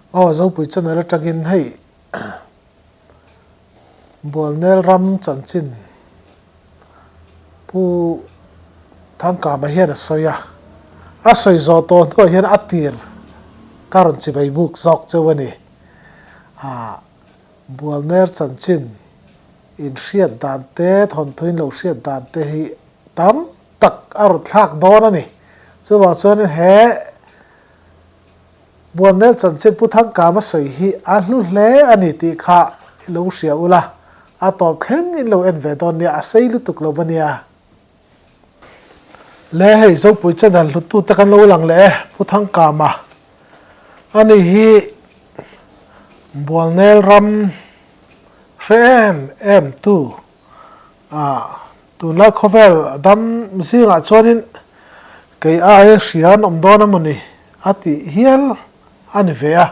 Aw Zopui channel atangin hei Bualnel ram chanchin Pu Thangkama hian a sawi a, a sawi zawh tawh hnuah hian a tir ka rawn chibai buk zawk cheu a ni. Ah Bualner chanchin inhriat dan te, thawnthu in lo hriat dan te hi tam tak a rawn thlak dawn a ni. Chuvang chuanin he Buannel chanchin Pu Thangkama sawi hi a hlu hle a ni tih kha i lo hria ula, a tawp thleng in lo en ve dawn nia, a sei lutuk lo va nia. Le hei Zopui channel hluttu te kan lo lang leh e, Pu Thangkama a ni hi Buannel ram hre em em tu a tunlai khawvel dam zingah chuanin kei aia hria an awm dawn a maw ni a tih hial a ni ve a.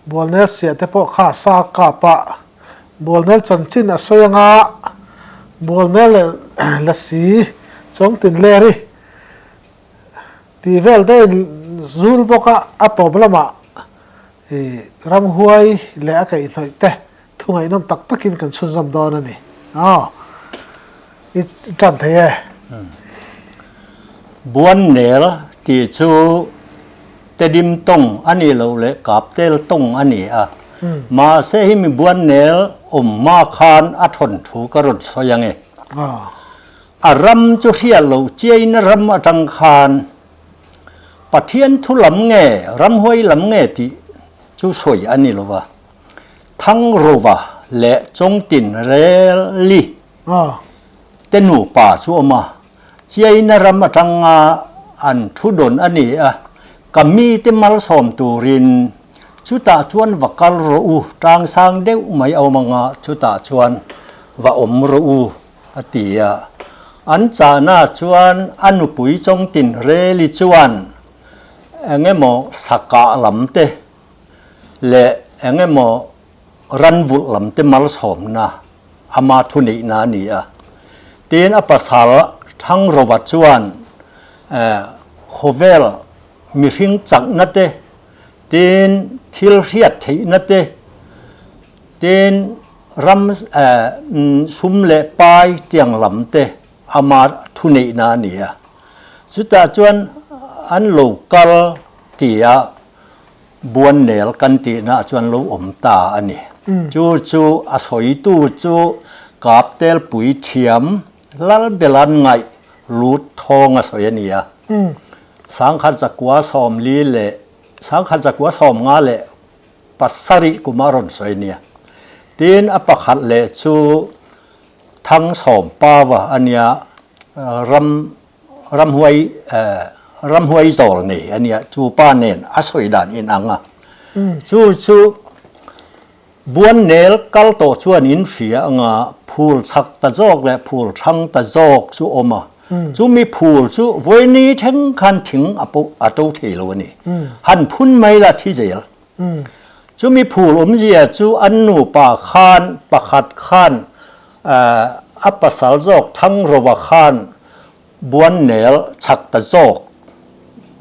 Bualnel siah te pawh kha sa kap a, Bualnel chanchin a sawi anga Bualnel leh Lasi Chawngtin Leri tih vel te in zul bawk a, a tawp lamah ih ramhuai leh a kaihhnawih te Thu ngaihnawm tak takin kan chhunzawm dawn a ni. Aw, i tan thei e. Buannel tih chu Tedim tawng a nih loh leh Kaptel tawng a ni a. Mahse hi mi Buannel awm hma khan a thawn thu ka rawn sawi ang e. A ram chu hriat loh chiain ram atang khan Pathian thu lam nge ramhuai lam nge tih chu sawi a ni lo va. Thangrova leh Chawngtin Reli te nupa chu awm a, Chiaina ram atanga an thu dawn a ni a, ka mite malsawm turin chutah chuan va kal rawh u, tangsang deuh mai a awm anga chutah chuan va awm rawh u a ti a. An chahna chuan a nupui Chawngtin Reli chuan eng emaw sakah lam te leh eng emaw ran vulh lam te malsawmna ama thuneihna a ni a. Tin, a pasal Thangrova chuan khawvel mihring chakna te, tin thil hriat theihna te, tin ram sum leh pai tiang lam te ama thuneihna a ni a. Chutah chuan an lo kal tia Buannel kan tihna chuan lo awm ta a ni. Chu chu a sawitu chu Kaptelpui thiam Lalbelan ngaih lut thawng a sawi a ni a. Sangkhat zakua sawmli leh sangkhat zakua sawmnga leh pasarih kuma rawn sawi a nia. Tin, a pakhat leh chu Thangsawmpawa a nia, ram Ramhuai ramhuai zawl nei a nia, chu pa nen a sawi dan in ang a. Chu chu Buannel kal tawh chuan in hria anga phul chak ta zawk leh phul thang ta zawk chu awm a. Chumi phul chu vawiini thleng khan thing a pawh a to thei lo a ni. Han phun mai la thi zel. Chumi phul awmzia chu an nupa khan pakhat khan A pasal zawk Thangrova khan Buannel chhak ta zawk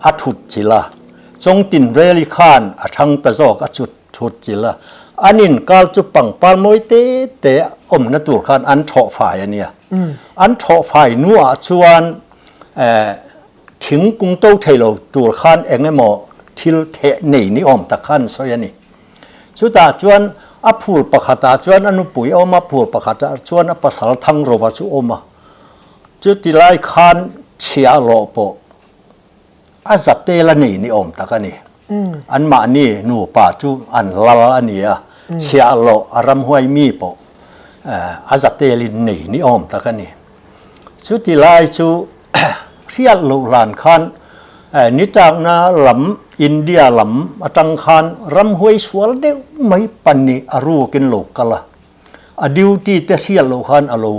a thut chilh a, Chawngtinreli khan a thang ta zawk a chut thut chilh a, an inkal chu pangpar mawi te te awmna tur khan an thawh fai a nia. An thawh fai hnuah chuan thingkung to thei lo tur khan eng emaw thil theh nei ni awm tak khan an sawi a ni. Chutah chuan a phul pakhatah chuan a nupui a awm a, phul pakhatah chuan a pasal Thangrova chu a awm a. Chuti lai khan chhiahhlawh pawh a za tel a nei ni awm tak a ni. Anmahni nupa chu an lal a ni a, chhiahhlawh a ramhuai mi pawh a za telin nei ni awm tak a ni. Chuti lai chu hriat loh hlan khan nitakna lam India lam atang khan ramhuai sual deuh mai pahnih a rukin lo kal a, a duty te hriat loh khan a lo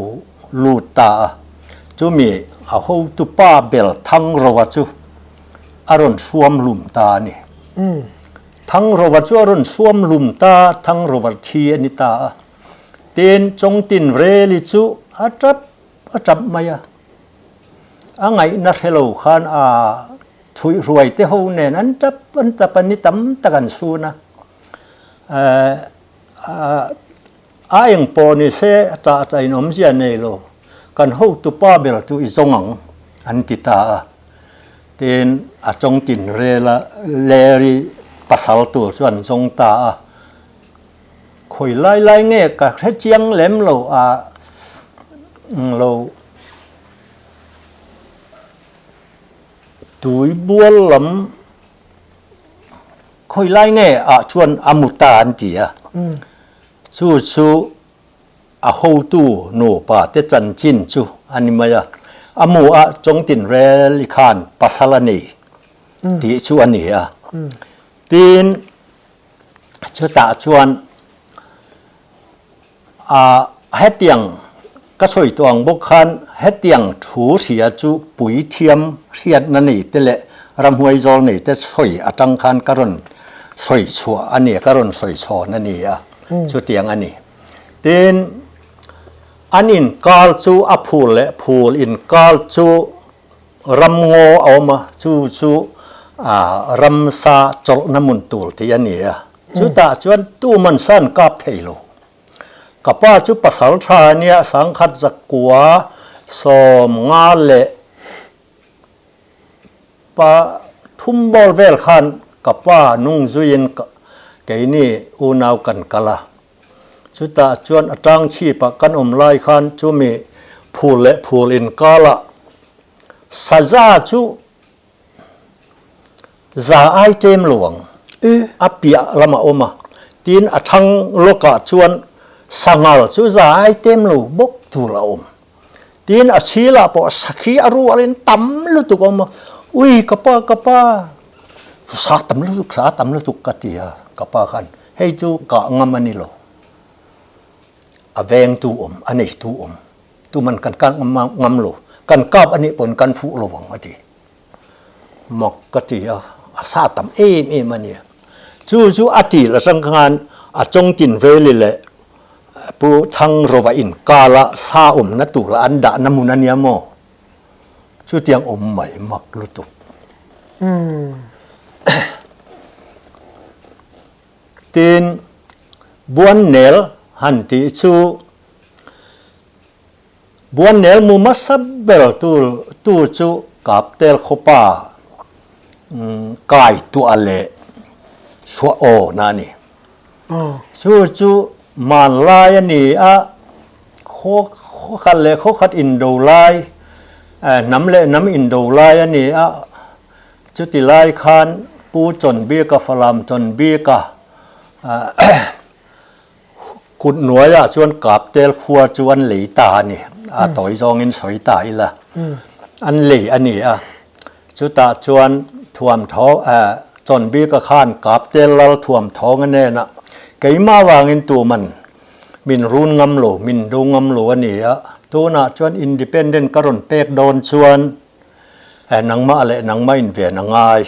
lut ta a, chumi a hotu pa bel Thangrova chu a rawn suam hlum ta a ni. Thangrova chu a rawn suam hlum ta, Thangrova thi a ni ta a. Tin, Chawngtin Reli chu a tap a tap mai a. A ngaihna hre lo khan a thuihhruai te ho nen an tap an tap a, ni tam tak an sun a. A eng pawh ni se a tah tah in awmzia nei lo, kan hotupa ber chu i zawng ang an ti ta a. Tin, a chawngtin rela Larry pasal tur chu an zawng ta a. Khawi lai lai nge ka hre chiang lem lo a lo tuibual lam Khawi lai nge ah chuan a mu ta an ti a, chu chu a hotu nupa te chanchin chu a ni mai a, a mu a chawngtin rel i khan pasal a nei tih chu a ni a, tin chutah chuan A, hetiang ka sawi tawh ang bawk khan hetiang thu hria chu puithiam hriatna nei te leh ramhuai zawl nei te sawi atang khan ka rawn sawi chhuah a ni, ka rawn sawi chhawn a ni a, chutiang a ni. Tin, an inkar chu a phul leh phul inkar chu ramngaw a awm a, chu chu ramsa chawlhna hmun tur tih a ni a. Chutah chuan tuman san kap thei lo. Ka pa chu pasal tha a nia, sangkhat zakua 50 leh pathum bawr vel khan ka pa nung zuiin keini unau kan kal a. Chutah chuan a tang chhipah kan awm lai khan chumi phul leh phul inkalah saza chu Za ai tlem lo ang. A piah lamah awm a. Tin, a thang lawkah chuan sanghal chu za ai tlem lo bawk tur a awm. Tin, a silah pawh sakhi a rualin tam lutuk a awm a. Ui, ka pa, ka pa, sa tam lutuk, sa tam lutuk ka ti a, ka pa khan hei chu kah ngam a ni lo. A vengtu awm, a neitu awm. Tuman kan kap ngam lo. Kan kap a nih pawn kan fuh lo vang a ti. Mak ka ti a, a sa tam em em a nia. Chu chu a til atang khan a chawngtin veli leh Pu Thangrova inkala sa awmna tura an dahna hmun a nia maw? Chutiang awm mai mak lutuk. Tin, Buannel han tih chu Buannel mu hmasa ber tu tu chu Kaptel khawpa kai tuah leh chhuah aw na a ni. Chu chu hmanlai a ni a, khaw khat leh khaw khat indo lai, hnam leh hnam indo lai a ni a, chuti lai khan Pu Chawnbika Falam Chawnbika Kut hnuaiah chuan Kaptel khua chu an lei ta a ni. A tawi zawngin sawi ta ila. An lei a ni a. Chutah chuan Thuamthaw, Chawnbika khan Kaptel lal Thuamthawnga hnenah, Keimah vangin tuman min run ngam lo, min do ngam lo a ni a. Tunah chuan Independent ka rawn pek dawn chuan nangmah leh nangmah inven a ngai.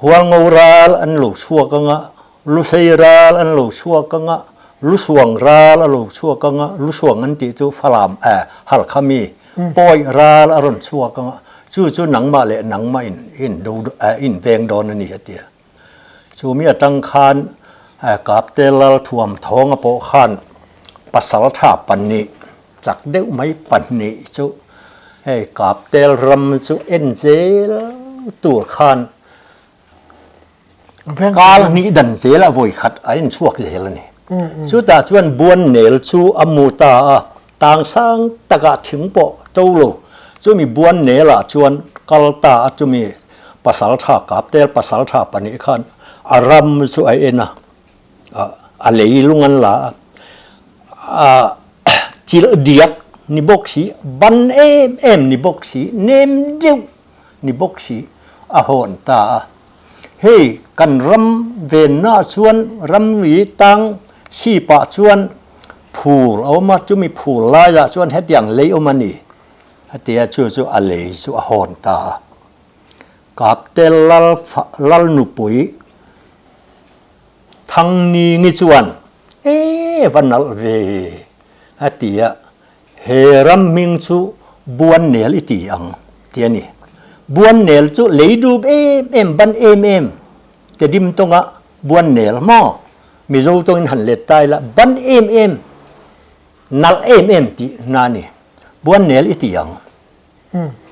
Hualngo ral an lo chhuak anga Lusei ral an lo chhuak anga, Lusuang ral a lo chhuak anga, Lusuang an tih chu Falam eh Halkha mi Pawi ral a rawn chhuak anga, chu chu nangmah leh nangmah in in do eh in veng dawn a ni a ti a. Chu mi atang khan eh Kapte Lal Thuam Thawnga pawh khan pasal tha pahnih chak deuh mai pahnih chu hei Kaptel ram chu en zel tur khan Kal hnih dan zelah vawi khat a inchhuak zel a ni. Chutah chuan buan nel chu a mu ta a, tang sang takah thing pawh to lo. Chumi buan nelah chuan kal ta a, chumi pasal tha Kaptel pasal tha pahnih khan a ram chu a en a, a lei lung an la a, a chilh diak ni bawk si, ban em em ni bawk si, nem deuh ni bawk si a hawn ta a. Hei kan ram venna chuan ramri tang chhipah chuan phur a awm a, chumi phur laiah chuan hetiang lei awm a ni a ti a, chu chu a lei chu a hawn ta a. Kaptel lal lal nupui Thangningi chuan E va nalh ve a ti a, He ram hming chu Buannel i ti ang, ti a ni. Buannel chu lei dup em em, ban em em, Tedim tawnga Buannel maw? Mizo tawngin han let ta ila ban em em, nalh em em tih na a ni. Buannel i ti ang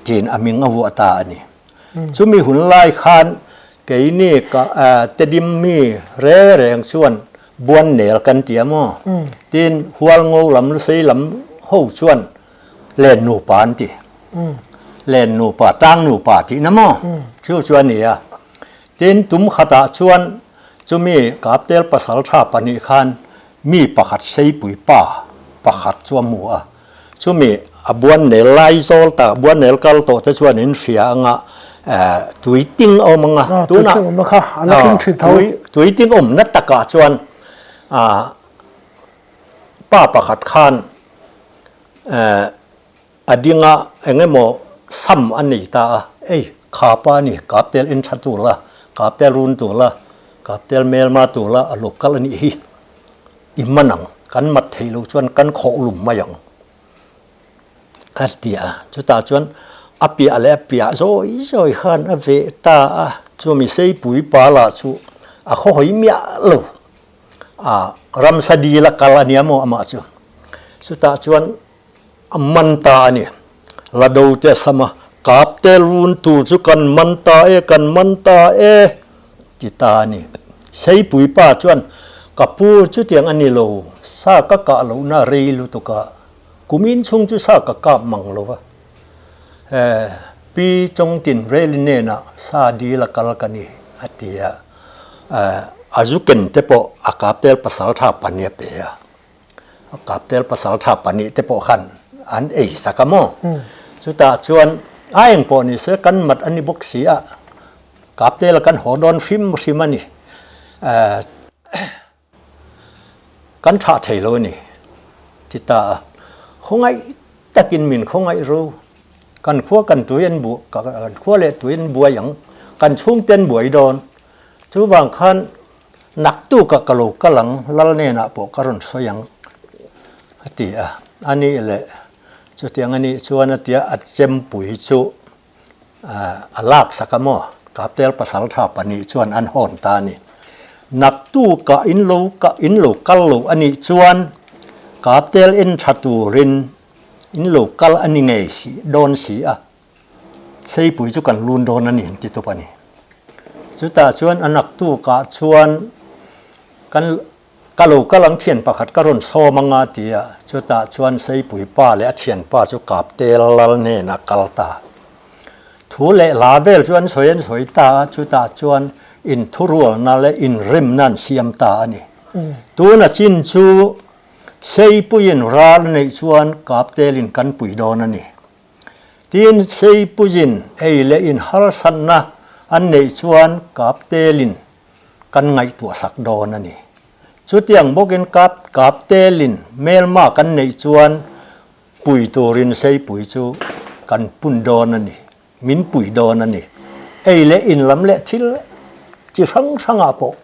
tiin a hming a vuah ta a ni. Chumi hun lai khan keini ka Tedim mi re reng chuan Buannel kan ti a maw? Tin Hualngo lam Lusei lam ho chuan Len nupa an ti. Len nupa, tlang nupa tihna maw? Chu chu a ni a. Tin tum khatah chuan chumi Kaptel pasal tha pahnih khan mi pakhat seipui pa pakhat chu a hmu a. Chumi a buannel lai zawl tak, buannel kal tawh te chuan in hria anga tui ting a awm anga. Tui ting awmna kha a la thleng thin tho. Tui ting awmna takah chuan pa pakhat khan a ding a, eng emaw sam a nei ta a, ei kha pa a ni, kaptel en tha tur la, kaptel run tur la, kaptel melma tur la a lo kal a nih hi, i man ang, kan mat theih loh chuan kan khawh lum mai ang ka ti a, chutah chuan a piah leh a piah zawi zawi khan a veh ta a, chumi seipui pa lah chu a khawhawi miah lo. A ramsa dil a kal a nia maw amah chu. Chutah chuan a man ta a ni. Lado te a sam a, Kap te run tur chu kan man ta e, kan man ta e ti ta a ni. Seipui pa chuan, Ka pu chutiang a ni lo, sa ka kah lohna rei lutuk a, kumin chhung chu sa ka kap mang lo va. Pi Chongtin Reli hnenah sa dil a kal ka ni a ti a. A zu ken te pawh a kaptel pasal tha pahnih a pe a, a kaptel pasal tha pahnih te pawh khan an ei sak a maw? Chutah chuan a eng pawh ni se kan mat a ni bawk si a, kaptel kan haw dawn hrim hrim a ni. Kan thah thei lo a ni, ti ta a. Khawngaih takin min khawngaih ro. Kan khua kan tui an bu, kan khua leh tui an buai ang, kan chhungte an buai dawn. Chuvang khan naktukah ka lo kal ang, lal hnenah pawh ka rawn sawi ang, a ti a. A nih leh chutiang a nih chuan a tia a chempui chu A lak sak a maw? Kaptel pasal tha pahnih chuan an hawn ta a ni. Naktukah in lo in lo kal lo a nih chuan Kaptel en tha turin in lo kal a ni ngei si dawn si a, Seipui chu kan lun dawn a ni an ti tawp a ni. Chutah chuan a naktukah chuan kan Ka lo kal ang thian pakhat ka rawn sawm anga ti a, chutah chuan Seipui pa leh a thianpa chu Kaptel lal hnenah kal ta. Thu leh hla vel chu an sawi an sawi ta a, chutah chuan inthurualna leh inremna an siam ta a ni. Tuna chin chu Seipuiin ral a neih chuan Kaptelin kan pui dawn a ni. Tin, Seipuiin ei leh inharsatna an neih chuan Kaptelin kan ngaihtuah sak dawn a ni. Chutiang bawkin kap kap telin hmelma kan neih chuan pui turin seipui chu kan pun dawn a ni, min pui dawn a ni. Ei leh in lam leh thil chi hrang hrangah pawh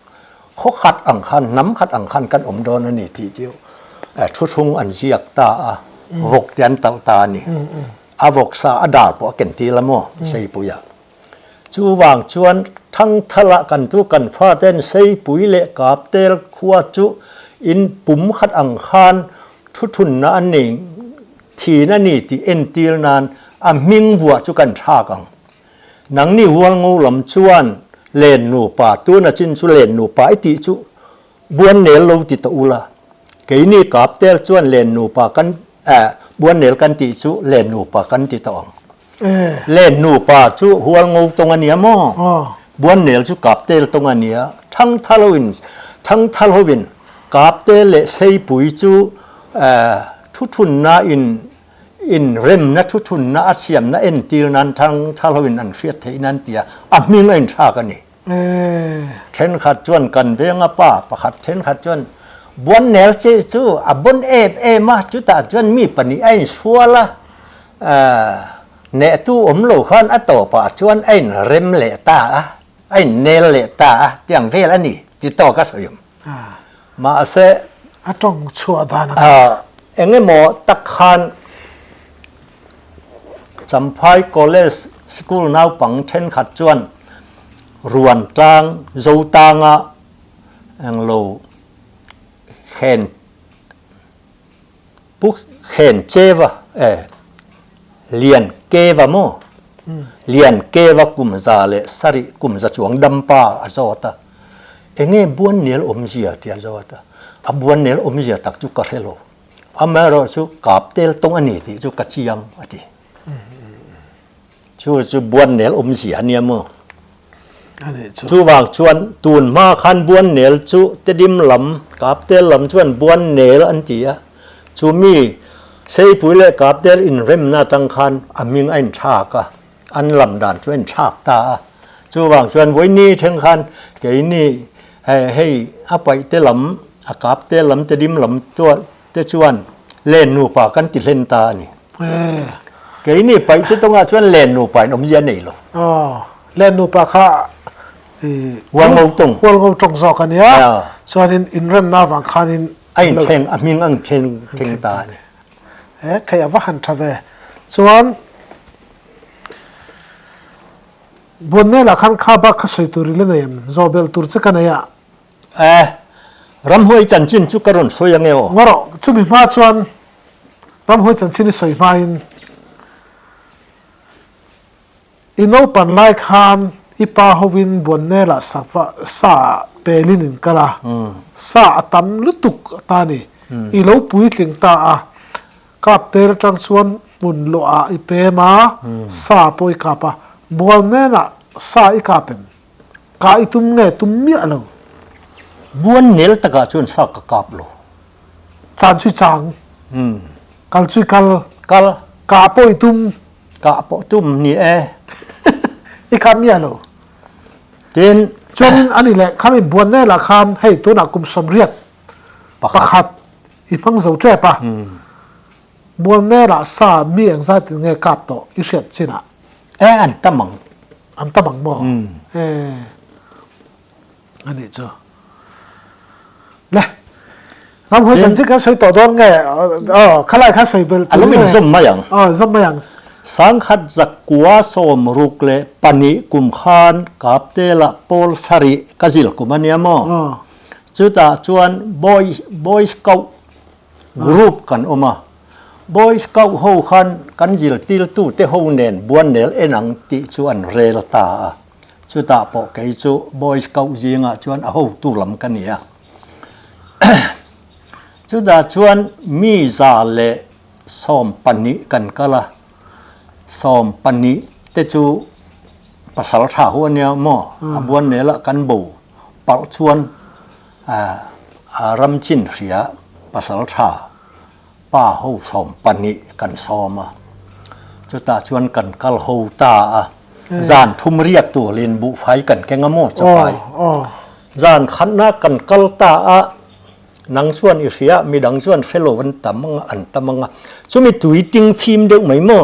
khaw khat ang khan, hnam khat ang khan kan awm dawn a ni tih chu thu thlung an ziak ta a, vawk te an talh ta a ni. A vawksa a dar pawh a ken tir la maw seipuiah. Chuvang chuan thangthala kan chu kan faten Seipui leh Kaptel khua chu in pum khat ang khan thuthunna a nei thin a ni tih entir nan a hming vuah chu kan thlak ang. Nangni Hualngo lam chuan len nupa tuna chin chu len nupa i tih chu Buannel lo ti tawh ula, keini Kaptel chuan len nupa kan eh Buannel kan tih chu len nupa kan ti tawh ang. Len nupa chu Hualngo tawng a nia maw? Buannel chu Kaptel tawng a nia. Thangthaloin Thangthalhovin Kaptel leh Seipui chu eh thuthunna in inremna thuthunna a siamna entir nan Thangthalhovin an hriat theih nan tia a hming a inthlak a ni. Thenkhat chuan kan venga pa pakhat thenkhat chuan Buannel che chu a bon em em a, chutah chuan mi pahnih a insual a, nehtu awm lo khan a tawpah chuan a inrem leh ta a, a innel leh ta a tiang vel a ni ti tawk a sawi awm. Mahse a tawng chhuah dan a kha. Eng emaw tak khan Champhai College sikul naupang thenkhat chuan Ruantlang Zotanga englo. Khen Pu Khen Cheva eh Lian Keva maw? Lian Keva kum 107 kum za chuang dampa a zawt a. Enge Buannel awmzia tih a zawt a. A Buannel awmzia tak chu ka hre lo. Amaherawhchu Kaptel tawng a ni tih chu ka chiang a ti. Chu chu Buannel awmzia a nia maw? Chuvang chuan tun hma khan Buannel chu Tedim lam, Kaptel lam chuan Buannel an ti a. Chumi Seipui leh Kaptel inremna atang khan a hming a inthlak a, an lam dan chu a inthlak ta a. Chuvang chuan vawiini thleng khan keini hei a paihte lam, a Kaptel lam, Tedim lam chuan te chuan len nupa kan ti hlen ta a ni. Keini paih te tawngah chuan len nupa in awmzia nei lo. Aw, len nupa kha i Hualngo tawng. Hualngo tawng zawk a nia. Chuanin inremna avang khanin a inthleng, a hming a inthleng thleng ta a ni. He khei a va han tha ve. Chuan Buannela khan kha bak kha sawi tur i la nei em? Zawhbelh tur che ka nei a. E, ramhuai chanchin chu ka rawn sawi ange aw. Ngaw rawh, chumi hma chuan ramhuai chanchin i sawi hmain i naupan lai khan i pa hovin Buannelah sakva sa pelin in kal a, sa a tam lutuk a ta ni, i lo puitling ta a, kap tel atang chuan hmun lawhah i pem a, sa pawh i kap a, Buannenah sa i kap em? Ka i tum nge tum miah lo. Buan nel takah chuan sa ka kap lo. Caan cu cang. Kal cu kal. Kal. Ka pawh i tum. Ka pawh tum ni e. I kap miah lo. Tin. Chuan ani le khami buan nel ah khan hei tunah kum 80 pakhat i hmang zo tep a. Buan nel ah sa mi engzat in nge kap tawh i hriat chin ah. E an tam ang. An tam ang maw? E anih chu. Le ramhuai chanchin kan sawi tawh dawn nge aw khalai kha sawi belh A lo inzawm mai ang. Aw inzawm mai ang. Sangkhat zakua 62 kum khan Kaptela pawl sarih ka zil kum a nia maw? Chutah chuan Boy Boy Scout Group kan awm a, Boy Scout ho khan kan zirtirtute ho nen buannel en ang tih chu an rel ta a. Chutah pawh kei chu Boy Scout zingah chuan a hotu lam ka ni a. Chutah chuan mi 112 kan kal a, 12 te chu pasal tha ho a nia maw, a buannelah kan bo palh chuan A ram chin hria pasal tha pa ho 12 kan sawm a, chutah chuan kan kal ho ta a, zan thum riak turin buhfai kan keng a maw chawpai. Zan khatna kan kal ta a, nang chuan i hria midang chuan hre lo an tam ang a, an tam ang a, chumi tui ting fim deuh mai maw,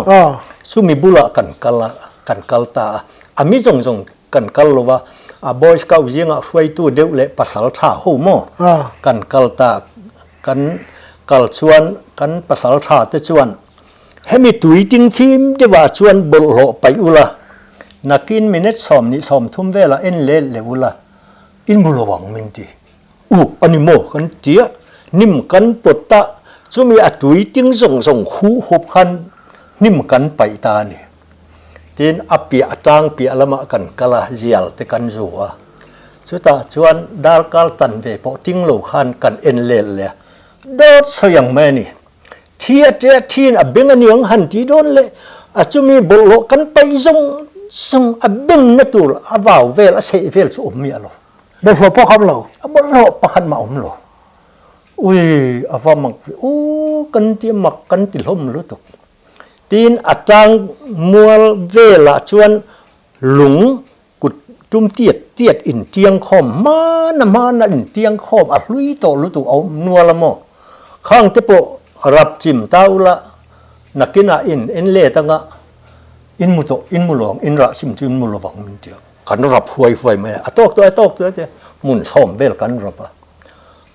chumi bulah kan kal a, kan kal ta a, a mi zawng zawng Kan kal lo va, a Boy Scout zingah hruaitu deuh leh pasal tha ho maw? Kan kal ta, kan kal chuan kan pasal tha te chuan hemi tui ting fim deuhah chuan bawlhhlawh paih ula, nakin minute 20 30 velah en let leh ula, in hmu lo ang min ti. U, a ni maw? Kan ti a, hnim kan pawt ta, chumi a tui ting zawng zawng huh hup khan hnim kan paih ta a ni. Tin, a piah tlang piah lamah kan kal a, zial te kan zu a. Chutah chuan darkar chanve pawh ting lo khan kan en lel leh a, dawt sawi ang mai a ni. Thi a tia thin a beng a niang han ti dawn le, a chumi bawlhhlawh kan paih zawng zawng a bengna tur a vau vel a seh vel chu awm miah lo. Bawlhhlawh pawh kha awm lo. A bawlhhlawh pakhat mah awm lo. Ui, a va mak ve, u kan ti mak kan ti hlawm lutuk. Tin, a tang mual velah chuan lung kut tum tiat tiat intiang khawm hmana hmana intiang khawm a hlui tawh lutuk a awm nual a maw? Khang te pawh rap chim ta ula nakinah in en let anga in mu tawh in mu lo ang in rah chim chu in mu lovang min ti a, kan rap huai huai mai a, a tawk tawh a tawk tawh a tia hmun sawm vel kan rap a.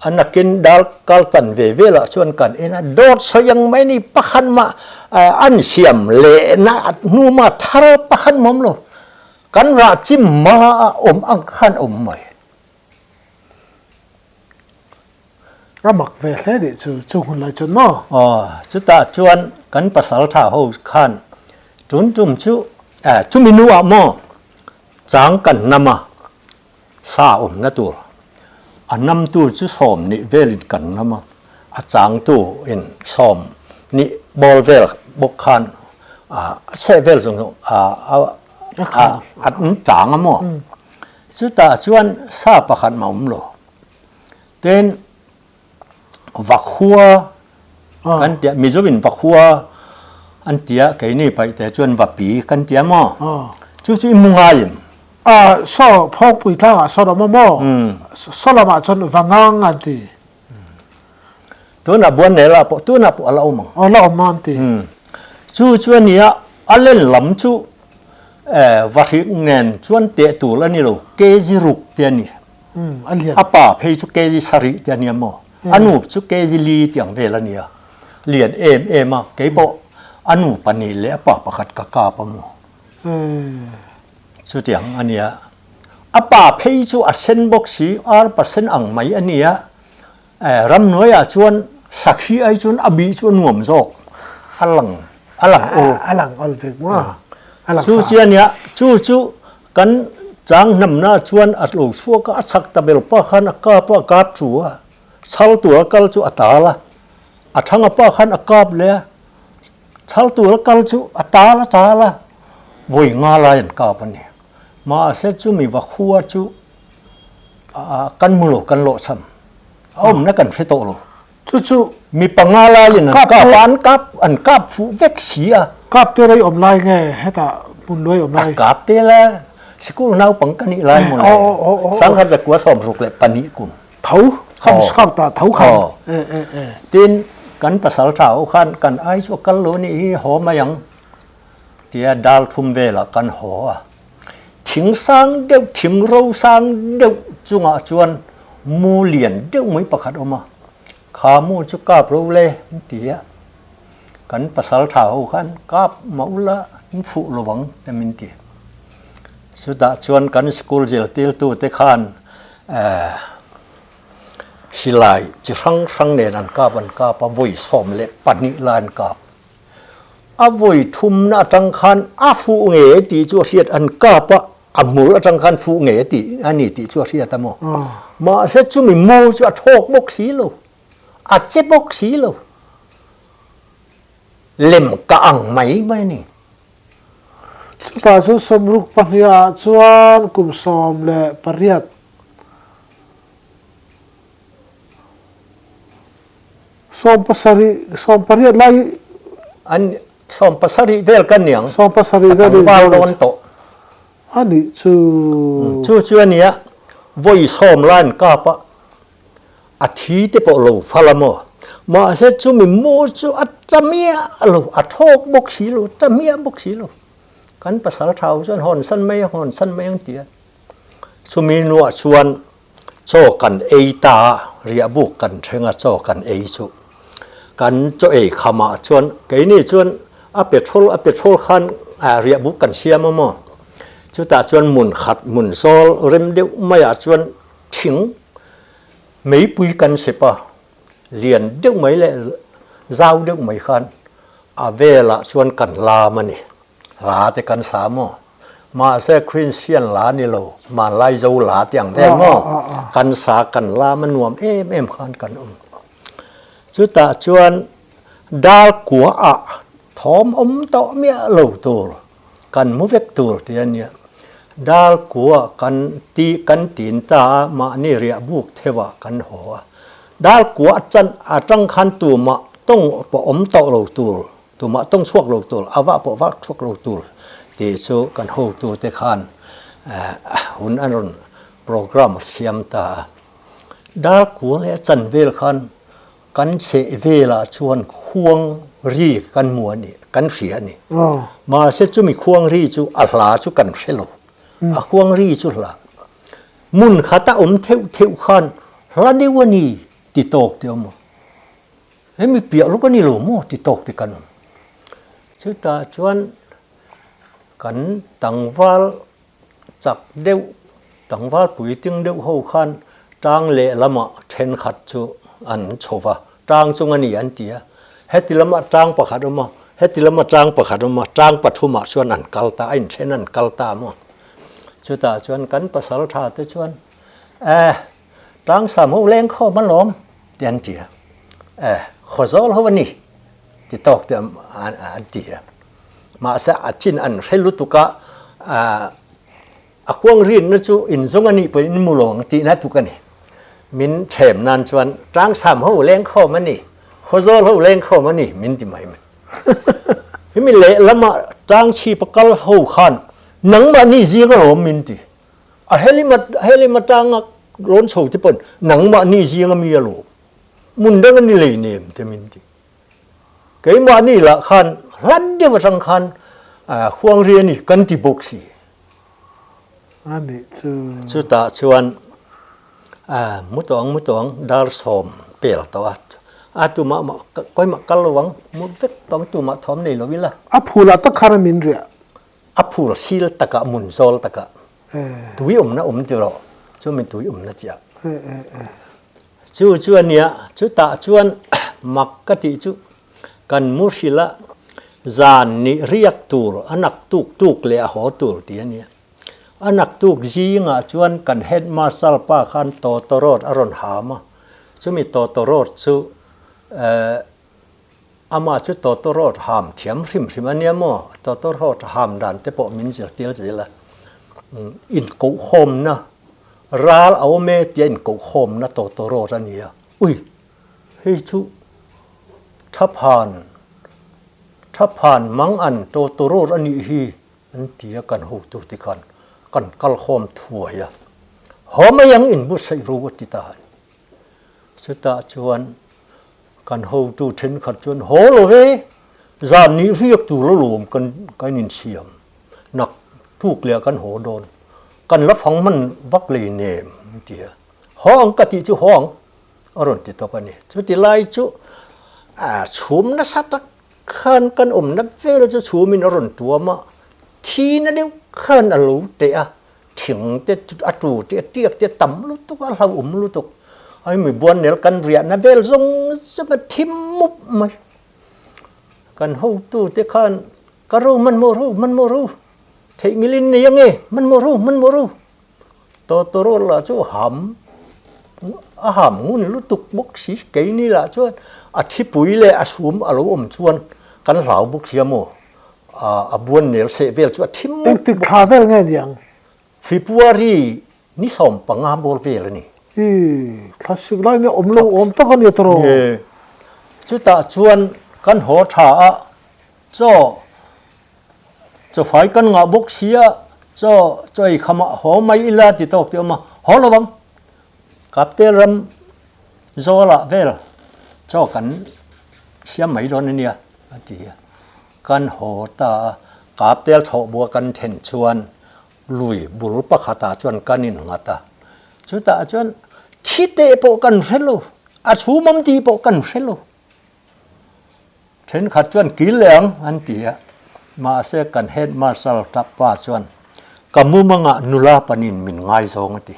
A nakin dar kal chan ve velah chuan kan en a, dawt sawi ang mai ni pakhat mah an siam lehna hnuma thar pakhat mah awm lo, kan rah chim hma a awm ang khan awm mai. Ramak ve hle nih chu, chung hun lai chuan maw? Aw, chutah chuan kan pasal tha ho khan tun tum chu eh chumi nuah maw chang kan nam a, sa awmna tur a namtu chu 20 velin kan nam a, a changtu in 20 bawr vel bawk khan a chheh vel zawng zawng a a chang a maw? Chutah chuan sa pakhat mah awm lo. Tin, Vakhua kan tia, Mizo in Vakhua an tia, keini paihte chuan Vapi kan tia maw? Chu chu i mu ngai em? Saw Phawngpui tlangah sawn awm a maw? Saw lamah chuan Vangang an ti. Tunah Buannela pawh, tunah pawh a la awm ang. Aw la awm an ti. Chu chu a nia, a len lam chu Vahrik nen chuan teh tur a ni lo, kg ruk te a ni. A pa phei chu kg sarih te a nia maw? A nu chu kg li tih ang vel a nia. Lian em em a, kei pawh a nu pahnih leh a pa pakhat ka kap a maw? Chutiang a nia. A pa phei chu a sen bawk si, ar pa sen ang mai a nia. Ramhnuaiah chuan sakhi ai chuan a bih chu a nuam zawk, a lang a lang awl. A lang awl bik maw? A lang sa. Chu chi a nia, chu chu kan chang hnamna chuan a lo chhuak a, a chhak ta ber pa khan a kap a, a kap thu a, chhal tur a kal chu a tal a, a thanga pa khan a kap leh a, chhal tur a kal chu a tal a tal a, vawi nga lai an kap a ni. Mahse chumi va khua chu kan hmu lo, kan lawhchham. A awmna kan hre tawh lo. Chu chu mi panga laiin an kap a, an kap an kap fuh vek si a. Kap te rei awm lai nge hetah hmun luai awm lai? A kap te la sikul naupang ka nih lai maw le. Sangha zakua 62 kum. Tho kham kham ta tho kham. Tin kan pasal tha ho khan kan ai chu a kal lo nih hi haw mai ang tia dal thum velah kan haw a. Thing sang deuh, thing ro sang deuh chungah chuan mu lian deuh mai pakhat awm a, kha mu chu kap ro le an ti a, kan pasal tha ho khan kap mah ula an fuh lo ang te min ti. Chutah chuan kan school zirtirtu te khan eh silai chi hrang hrang nen an kap an kap a, vawi 12 lai an kap. A vawi thumna atang khan a fuh nge tih chu a hriat an kap a, a hmur atang khan fuh nge tih a ni tih chu a hriat a maw. Mahse chumi mu chu a thawk bawk si lo, a che bawk si lo, lem ka ang mai mai a ni. Chutah chuan 62 ah chuan kum 18. 70, 18 lai An 70 vel kan niang. 70 vel in val dawn tawh. Ani chu. Chu chu ania voi sawm lai an kap a, a thi te pawh lo fal a maw. Mahse chumi mu chu a ta miah lo, a thawk bawk si lo, ta miah bawk si lo. Kan pasal thau chuan hawn san mai ang, hawn san mai ang ti a. Chumi nuah chuan Chaw kan ei ta a, riahbuk kan thleng a chaw kan ei chu. Kan chaw ei khamah chuan keini chuan a petrol a petrol khan riahbuk kan siam a maw? Chutah chuan hmun khat hmun zawl rem deuh maiah chuan thing meipui kan sep a, lian deuh mai leh zau deuh mai khan a velah chuan kan lam a ni. Hla te kan sa maw? Mahse Christian la ni lo, hmanlai zo la te ang vel maw? Kan sa kan lam a nuam em em khan kan awm. Chutah chuan dar kua ah thawm awm tawh miah lo tur, kan mu vek tur ti a nia. Dar kua kan ti kan tin ta a, mahni riah buk theuh ah kan haw a. Dar kua a chan atang khan tumah tawng pawh awm tawh lo tur Tumah tawng chhuak lo tur, a vah pawh vak chhuak lo tur tih chu kan hotute khan hun an rawn program a siam ta a. Dar kua leh a chan vel khan kan chheh velah chuan khuang ri kan hmu a ni, kan hria a ni. Mahse chumi khuang ri chu a hla chu kan hre lo. A khuang ri chu hla. Hmun khata awm theuh theuh khan hla deuh a ni ti tawk te awm a. Hemi piah lawk a ni lo maw ti tawk te kan awm. Chutah chuan kan tlangval chak deuh, tlangval puiting deuh ho khan tang lehlamah thenkhat chu an chho va, tlang chung a ni an ti a. Heti lamah tlang pakhat awm a, heti lamah tlang pakhat awm a, tlang pathumah chuan an kal ta, a inthen an kal ta maw. Chutah chuan kan pasal tha te chuan, Eh, tlang sam ho leng khawm alawm, ti an ti a. Eh, khawzawl ho a ni, ti tawk te an ti a. Mahse a chin an hre lutuk a, A kuang rinna chu in zawng a nih pawhin in mu lo ang tihna tuk a ni. Min thlem nan chuan Tlangsam ho lengkhawm a ni, Khawzawl ho lengkhawm a ni min ti mai mai. Hemi lehlamah Tlangchhipa kal ho khan nangmahni zing a lawm min ti. A helima helima tlanga rawn chho te pawn nangmahni zing a mi a lawm. Hmun dang a ni lei nem te min ti. Keimahni lah khan hlat deuh atang khan Khuangri a ni kan ti bawk si. A nih chu. Chutah chuan mu tawh ang mu tawh ang dar sawm pel tawh a, a tumah mah kawimah kal lo ang mu vek tawh ang tumah thawm nei lo ila. A phul ah tak khan a min riah. A phul sil takah mun zawl takah tui awmna awm ti rawh chumi tui awmna chiah. Chu chu a nia, chutah chuan mak ka tih chu kan mu hrilh a, zan nih riak tur a nak tuk tuk leh a haw tur tih a nia. A nak tuk zingah chuan kan headmaster pa khan tawtawrawt a rawn ham a, chumi tawtawrawt chu eh Amah chu tawtawrawt ham thiam hrim hrim a nia maw? Tawtawrawt ham dan te pawh min zirtir zel a. Inkohkhawmna, ral a awm e tia inkohkhawmna tawtawrawt a nia. Ui! Hei chu Thaphan, Thaphan Mangan tawtawrawt a nih hi an ti a kan hotu ti khan kan kalkhawm thuai a. Haw mai ang inbuatsaih ru a ti ta a ni. Chutah chuan Kan hotu thenkhat chuan haw lo ve, zan nih riak tur alawm kan kan insiam, nak tuk leh kan haw dawn, kan la fang hman vak lei nem an ti a, haw ang ka tih chu haw ang a rawn ti tawp a ni. Chuti lai chu a chhum nasa tak khan kan awmna vel chu chhumin a rawn tuam a, thi na deuh khan a lo teh a, Thing te a tu te a tiak te tam lutuk a hlauhawm lutuk. Ai mi buannel kan riahna vel zawng zawng a thim mup mai. Kan hotu te khan ka ro man maw ru man maw ru theihngilh in nei ange man maw ru man maw ru tawtawrawl lah chu ham a ham ngun lutuk bawk si keini lah chuan a thipui leh a sum a lo awm chuan kan hlau bawk sia maw. A buannel seh vel chu a thim mup Engtik thla vel nge niang? February ni 15 bawr vel a ni. I thla sik lai nia awm lo awm tak a nia tawrh. Nge. Chutah chuan kan haw tha a, chaw chawfai kan ngah bawk si a, chaw chaw ei khamah haw mai ila ti tawk ti awm a, haw lo vang. Kaptel ram zawlah vel chaw kan siam mai dawn a nia a ti a. Kan haw ta a, Kaptel thawhbua kan then chuan lui bul pakhatah chuan kan innghat a. Chutah chuan thi teh pawh kan hre lo, a chhumawm tih pawh kan hre lo. Thenkhat chuan kil leh ang an ti a, mahse kan headmaster pa chuan ka mumangah nula panin min ngaizawng a ti.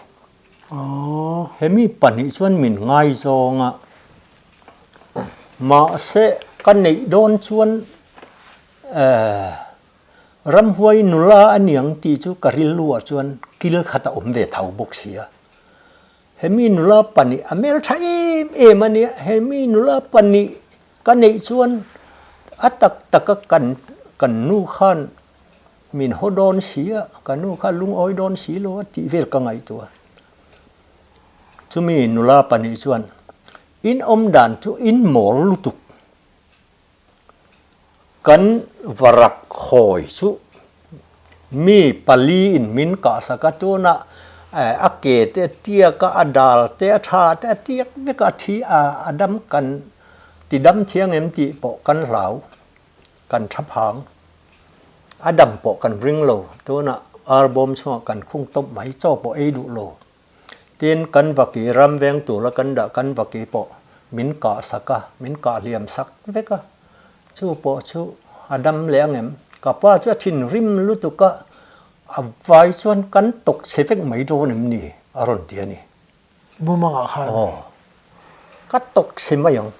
Hemi pahnih chuan min ngaizawng a, mahse ka neih dawn chuan ramhuai nula a niang tih chu ka rilru ah chuan kil khat a awm ve tho bawk si a. Hemi nula pahnih a hmeltha em em a nia, hemi nula pahnih ka neih chuan a tak taka kan kan nu khan Min haw dawn si a, ka nu kha lungawi dawn si lo a tih vel ka ngaihtuah. Chumi nula pahnih chuan, In awm dan chu in mawl lutuk. Kan varak hawi chu mi pali in min kah sak a, tunah a ke te a tiak a, a dal te a tha te a tiak vek a, thi a dam kan ti dam thiang em tih pawh kan hlau. Kan tha phang. A dam pawh kan ring lo. Tunah arbawm chungah kan khung tawp mai chaw pawh ei duh lo. Tin, kan vaki ram veng tura kan dah kan vaki pawh min kah sak a, min kah hliam sak vek a. Chu pawh chu a dam leh ang em? Ka pa chu a thinrim lutuk a, a vai chuan kan tawk chhe vek mai dawn em ni? a rawn ti a ni. Mumangah khan. Aw. Ka tawk chhe mai ang,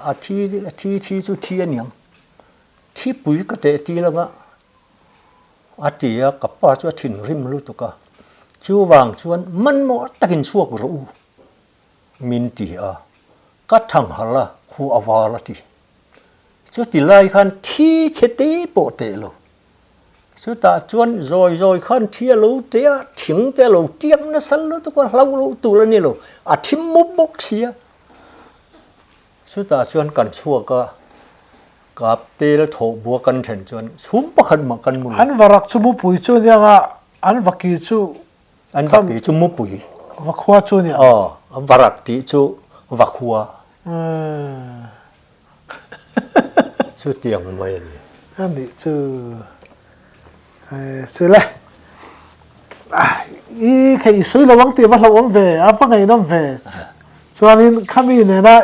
a thi a thi thi chu thi a niang, thipui ka teh tir anga a ti a, ka pa chu a thinrim lutuk a, chuvang chuan hmanhmawh takin chhuak rawh u min ti a, ka thanghalh a, khu a val a ti. Chuti lai khan thi chhe te pawh teh lo. Chutah chuan zawi zawi khan thi a lo ṭe a, thing te a lo ṭiak nasa lutuk a, hlo loh tur a ni lo, a thim mup bawk si a. Chutah chuan kan chhuak a, kap tel thawh bua kan then chuan chhum pakhat mah kan mu lo. An varak chu mupui chu nia nga, an vaki chu An vaki chu mupui. Vakhua chu nia. Aw, varak tih chu vakhua. Chutiang mai a ni. A nih chu sile i kha i sawi lo ang tih va hlauhawm ve a va ngaihnawm ve chuanin khami nena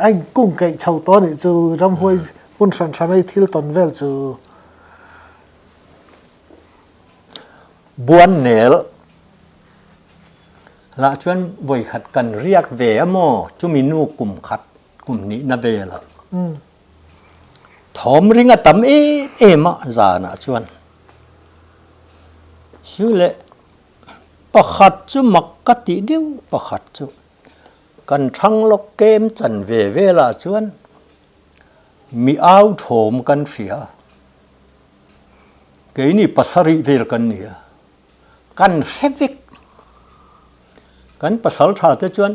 a inkung kaih chho tawh a nih chu ramhuai hun hran hran a i thil tawn vel chu. Buannel lah chuan vawikhat kan riak ve a maw chumi nu kum khat kum nihna velah thawm ring a tam em em a zanah chuan chu leh pakhat chu mak ka tih deuh pakhat chu kan thang lawk kem chan ve velah chuan mi au thawm kan hria keini pasarih vel kan ni a kan hre vek kan pasal tha te chuan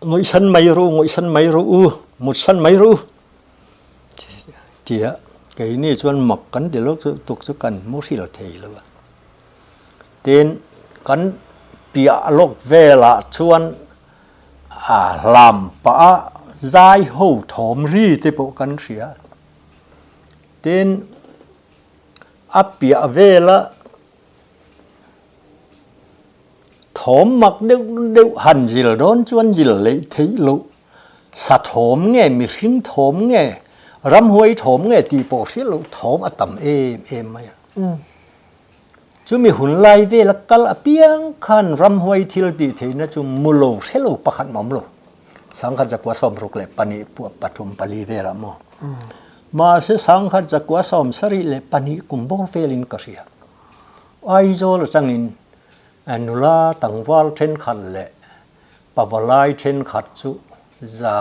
Ngawihsan mai ru, ngawihsan mai ru u, mutsan mai ru tia keini chuan mak kan ti lo chu tuk chu kan muhil thei lo a. Tin, kan piah lawk velah chuan a hlam pah a zai ho thawm ri te pawh kan hria. Tin, a piah vela Thawm mak deuh deuh han zil dawn chuan zil leih theih loh. Sa thawm nge, mihring thawm nge, ramhuai thawm nge tih pawh hriat loh thawm a tam em em mai a. Chumi hun lai vela kal apiang khan ramhuai thil tih theihna chu mu lo hre lo pakhat mah awm lo. Sangkhat zakua 62 puah pathum pali velah maw. Mahse sangkhat zakua 72 kum bawr velin ka hria. Aizawl atangin nula tlangval thenkhat leh pavalai thenkhat chu za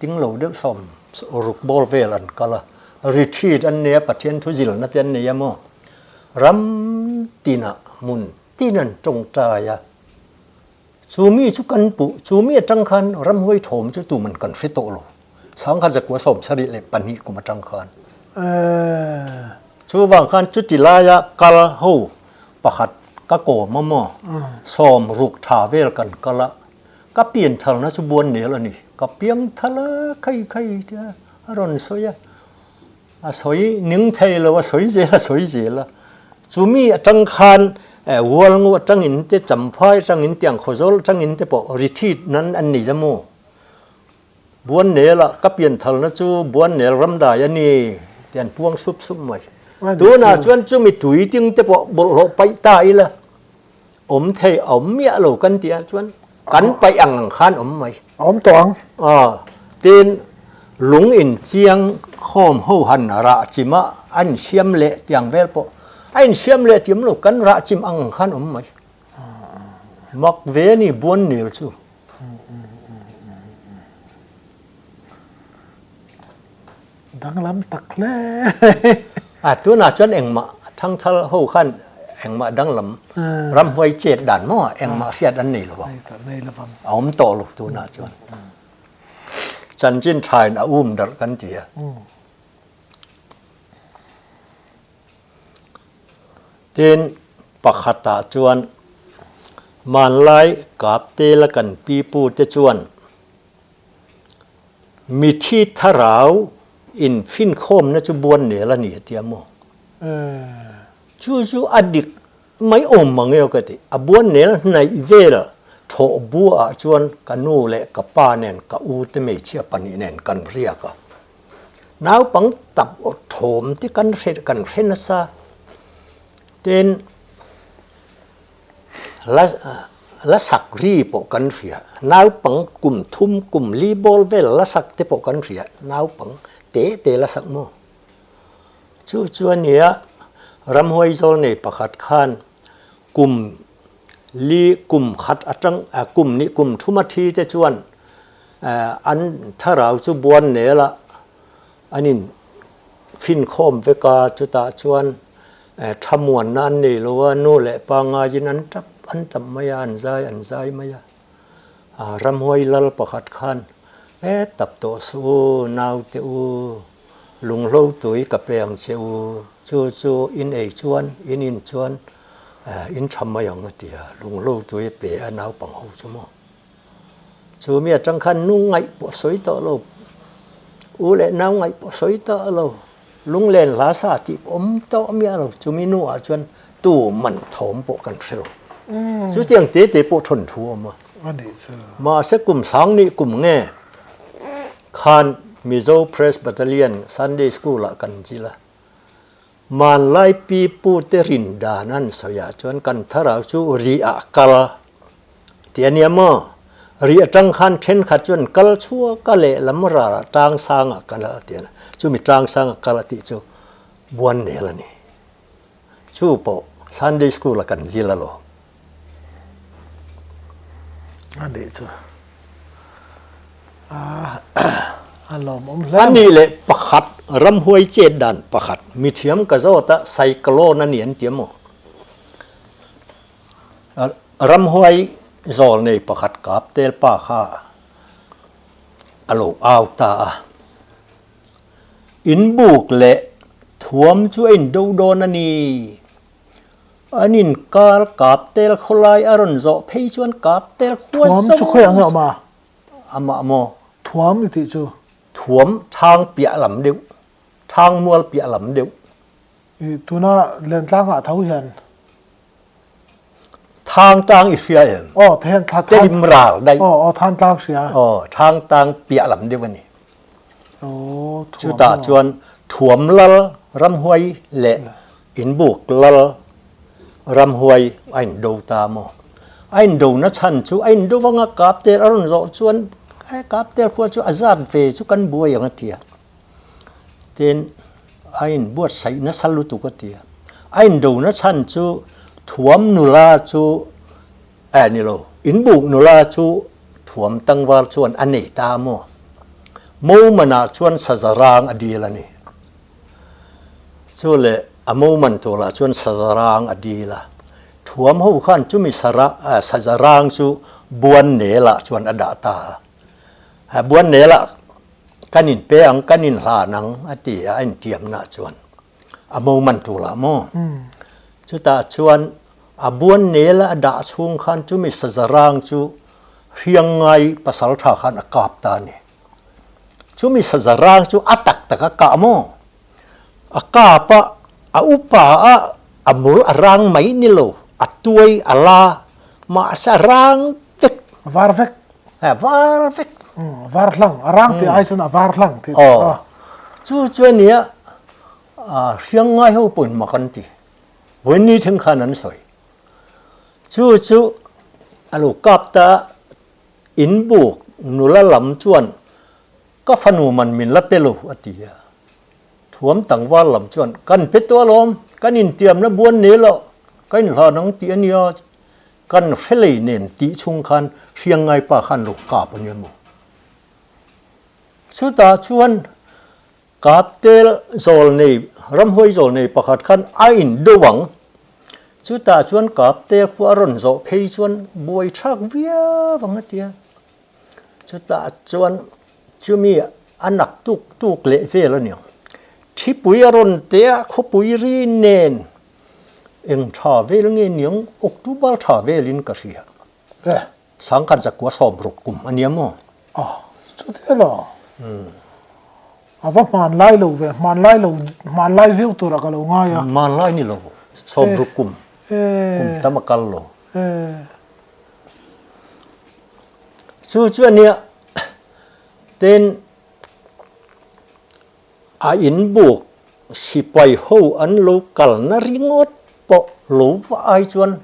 ting lo deuh 60 bawr vel an kal a, retreat an nei a, Pathian thu zilna te an nei a maw? Ram tinah hmun tin an tawngtai a, Chu mi chu kan puh, chu mi atang khan ramhuai thawm chu tuman kan hre tawh lo. Sangkhat zakua 72 kum atang khan. Chuvang khan chuti laia kal ho pakhat ka kawm a maw, 60 tha vel kan kal a, ka pianthalna chu Buannel a ni. Ka piangthal a, khai khai tia a rawn sawi a. A sawi ning thei lo, a sawi zel a sawi zel a. Chumi atang khan Hualngu atangin te, Champhai atangin te, Angkhawzawl atangin te pawh retreat nan an nei a maw? Buannel ah ka pianthalna chu Buannel ramdai a ni tih an puang sup sup mai. Tunah chuan chumi tui ting te pawh bawlhhlawh paih ta ila. Awm thei a awm miah lo kan tih ah chuan kan paih ang ang khan awm mai. A awm tawh ang. Aw, tin lung in chiang khawm ho han rah chim a, a insiam leh tiang vel pawh a insiam leh tiam lo kan rah chim ang ang khan awm mai. Mak ve a ni Buannel chu. Danglam tak hle. A tunah chuan engmah thangthal ho khan engmah danglam ramhuai chet dan maw engmah hriat an nei lo vang. A awm tawh lo tunah chuan. Chanchin thain a um darh kan ti a. Tin pakhatah chuan hmanlai Kaptela kan pipu te chuan Mithi thlarau in finkhawmna chu Buannel a ni a tia maw? Chu chu a dik mai awm mang emaw ka ti. A Buannel hnaih vel thawh buaah chuan ka nu leh ka pa nen ka u te hmeichhia pahnih nen kan riak a. Naupang tap aw thawm te kan hre kan hre nasa. Tin, la. la sak ri pawh kan hria. Naupang kum thum kum li ball vel la sak te pawh kan hria. Naupang te te la sak maw? Chu chu a nia, ramhuai zawl nei pakhat khan kum li kum khat atang kum nih kum thum a thi te chuan an thlarau chu buan nel a an in finkhawm vek a, chutah chuan thamuanna an nei lo a, nu leh pa ngaiin an tap an tap mai a, an zai an zai mai a. Ramhuai lal pakhat khan e tap tawh suh u, naute u, lunghlo tui ka pe ang che u, chu chu in ei chuan in in chuan in tha mai ang a ti a, lunghlo tui a pe a naupang ho chu maw. Chu mi atang khan nu ngaih pawh sawi tawh lo, u leh nau ngaih pawh sawi tawh lo, lunglen hla sa tih pawh awm tawh miah lo, chumi nuah chuan tu man thawm pawh kan hre lo. Chutiang te te pawh thawn thu a awm a. Mahse kum sang nih kum nge khan Mizo Presbyterian Sunday School ah kan zil a. Hmanlai pi pute rin dan an sawi ah chuan kan thlarau chu ri ah kal tih a nia maw? Ri atang khan thenkhat chuan kal chhuak a lehlam ral ah tlang sang ah kal a ti a, chumi tlang sang ah kal a tih chu Buannel a ni. Chu pawh Sunday School ah kan zil alawm. A nih chu a lawmawm hle mai. A nih leh pakhat ramhuai chet dan pakhat mithiam ka zawt a cyclone a ni an ti a maw? Ramhuai zawl nei pakhat kap tel pa kha a lo au ta a. Inbuk leh thuam chu a indo dawn a ni. An inkar kap tel khawlai a rawn zawh phei chuan kap tel khua Thuam chu khawi ang awm a? Amah maw? Thuam i tih chu? Thuam thang piah lam deuh, thang mual piah lam deuh. I tuna Lentlang ah tho hian. Thang tang i hria em? Aw, then thla than. Terim ral daih. Aw, aw than tlang hria. Aw, thang tang piah lam deuh a ni. Aw, thuam. Chutah chuan thuam lal ramhuai leh Inbuk lal ramhuai a indo ta maw? A indo na chhan chu a indo vanga kap tel a rawn zawh chuan e kap tel khua chu a zat ve chu kan buai ang a ti a. Tin, a inbuatsaih nasa lutuk a ti a. A indo na chhan chu thuam nula chu eh ni lo, inbuk nula chu thuam tangval chuan a nei ta maw? Mo manah chuan saza rang a dil a ni. Chu leh a moment turah chuan sazarang a dil a, thuam ho khan chumi sazarang chu buan nelah chuan a dah ta a. Buan nelah kan inpe ang, kan inhlan ang a ti a, a intiamna chuan a moment turah maw? Chutah chuan a buan nela a dah chhung khan chumi sazarang chu hriangngai pasaltha khan a kap ta a ni. Chumi saza rang chu a tak tak a kah maw? A kap a, a upa a, a mur a rang mai ni lo, a tuai, a la, mahse a rang vek. A var vek. A var vek. A var hlang, a rang tih ai chuan a var hlang tih. Aw, chu chu a nia, a hriang ngai ho pawhin mak an ti. Vawiin ni thleng khan an sawi. Chu chu a lo kap ta a. Inbuk nula lam chuan ka fanu man min la pe lo a ti a. Thuam tlangval lam chuan kan pe tawh alawm, kan intiamna buan nei lo, ka inhlan ang tih a nia, kan hre lei nen tih chhung khan Hriangngai pa khan lo kap a nia maw. Chutah chuan Kaptel zawlnei, ramhuai zawlnei pakhat khan a in do ang. Chutah chuan Kaptel khu a rawn zawh phei chuan buai thlak viau ang a ti a. Chutah chuan chumi a nak tuk tuk leh vel a ni ang. Thipui a rawn teh a, khawpui ri nen eng tha vel nge ni ang, October tha velin ka hria. Sangkhat zakua 60 kum a nia maw? Ah, chuti elo. A va hmanlai lo ve, hmanlai lo, hmanlai viau tura ka lo ngai a. Hmanlai ni lo, 60 kum, kum tam a kal lo. Chu chu a nia, tin a inbuk sipai ho an lo kalna ringawt pawh lo va ai chuan.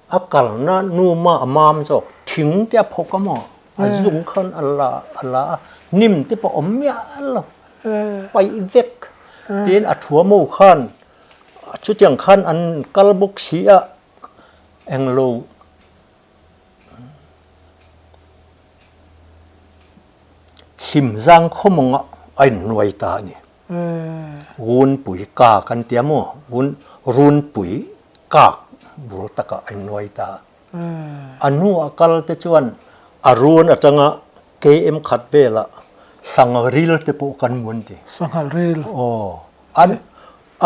A kalna nu ma a mam zawk thing te a phawk a maw a zung khan a la a la a hnim te pawh awm miah lo paih vek tin a thuamo khan chutiang khan an kal bawk si a englo hlim zang khawmawng ah a inhnuai ta a ni. Runpui kak an tia maw? Run runpui kak bul takah a innuai ta. A hnuah kal te chuan a run atanga KM khat velah sangha ril te pawh kan hmu an ti. Sangha ril? Aw. An